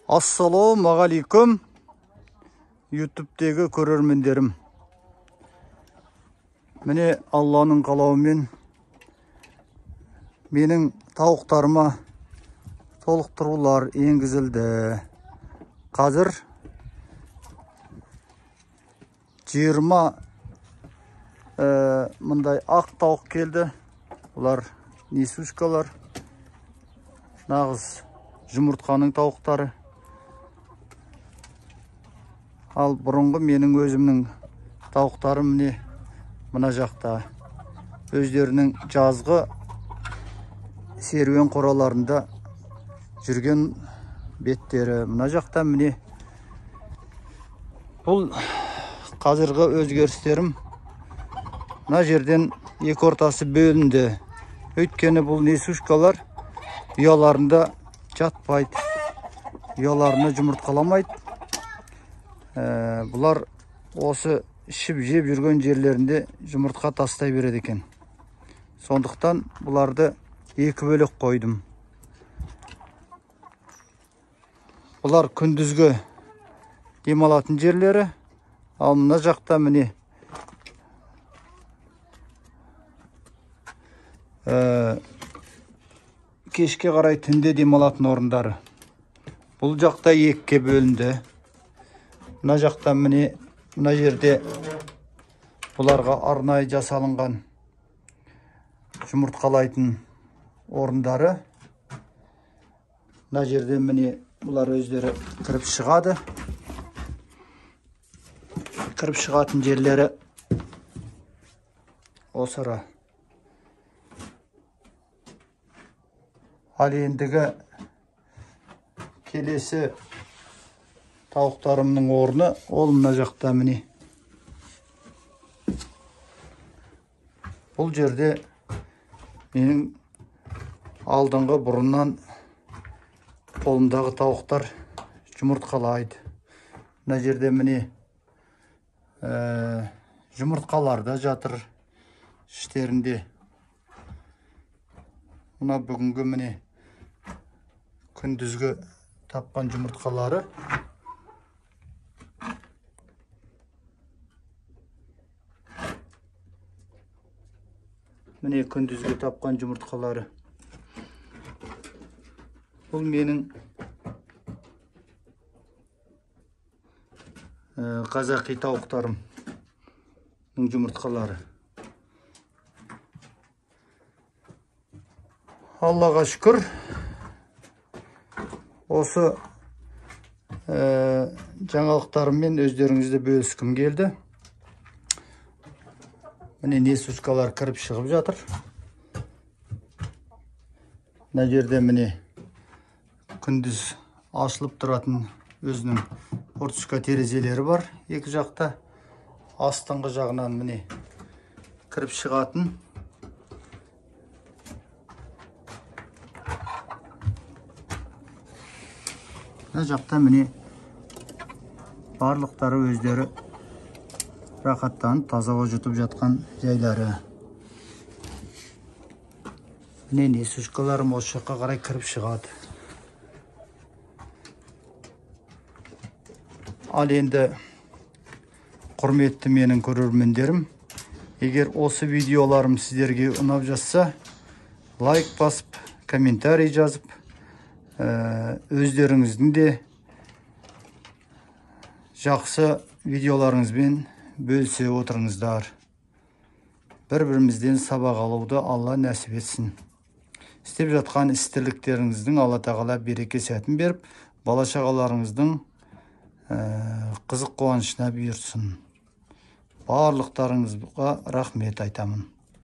Ассалаумағалейкум, YouTube'дегі көрермендерім. Міне Алланың қалауымен менің тауықтарыма толықтырулар енгізілді. Қазір 20 мындай ақ тауық келді. Бұлар несушкалар, нағыз жұмыртқаның тауықтары. Ал бұрынғы менің өзімнің тауықтарым міне мына жақта өздерінің жазғы серуен қораларында жүрген беттері. Мына жақта міне бұл қазіргі өзгерістерім. Мына жерден екі ортасы бөлінді. Өйткені бұл несушкалар ұяларында жатпайды, ұяларына жұмыртқаламайды. Бұлар осы ішіп жеп жүрген жерлерінде жұмыртқа тастай береді екен. Сондықтан бұларды екі бөлек қойдым. Бұлар күндізгі демалатын жерлері. Ал мына жақта міне кешке қарай түнде демалатын орындары. Бұл жақта екіге бөлінді. Мына жақта міне мына жерде бұларға арнайы жасалынған жұмыртқалайтын орындары. Мына жерде міне бұлар өздері кіріп шығады. Кіріп шығатын жерлері осыра. Ал ендігі келесі тауықтарымның орны ол мына жақта міне. Бұл жерде менің алдыңғы бұрыннан қолымдағы тауықтар жұмыртқалайды. Мына жерде міне жұмыртқалар да жатыр іштерінде. Мына бүгінгі міне күндізгі тапқан жұмыртқалары. Міне күндізгі тапқан жұмыртқалары. Бұл менің қазақи тауықтарымның жұмыртқалары. Аллаға шүкір, осы жаңалықтарыммен өздеріңізді бөліскім келді. Міне несушкалар кіріп шығып жатыр. Мына жерде міне күндіз ашылып тұратын өзінің форточка терезелері бар екі жақта. Астыңғы жағынан міне кіріп шығатын. Мына жақта міне барлықтары өздері рахаттанып таза ауа жұтып жатқан жайлары. Міне несушкаларым осы жаққа қарай кіріп шығады. Ал енді құрметті менің көрермендерім, егер осы видеоларым сіздерге ұнап жатса, лайк басып, комментарий жазып, өздеріңіздің де жақсы видеоларыңызбен бөлісе отырыңыздар. Бір-бірімізден сабақ алуды Алла нәсіп етсін. Істеп жатқан іс тірліктеріңіздің Алла тағала береке сәтін беріп, бала шағаларыңыздың қызық қуанышына бұйырсын. Барлықтарыңызға рахмет айтамын.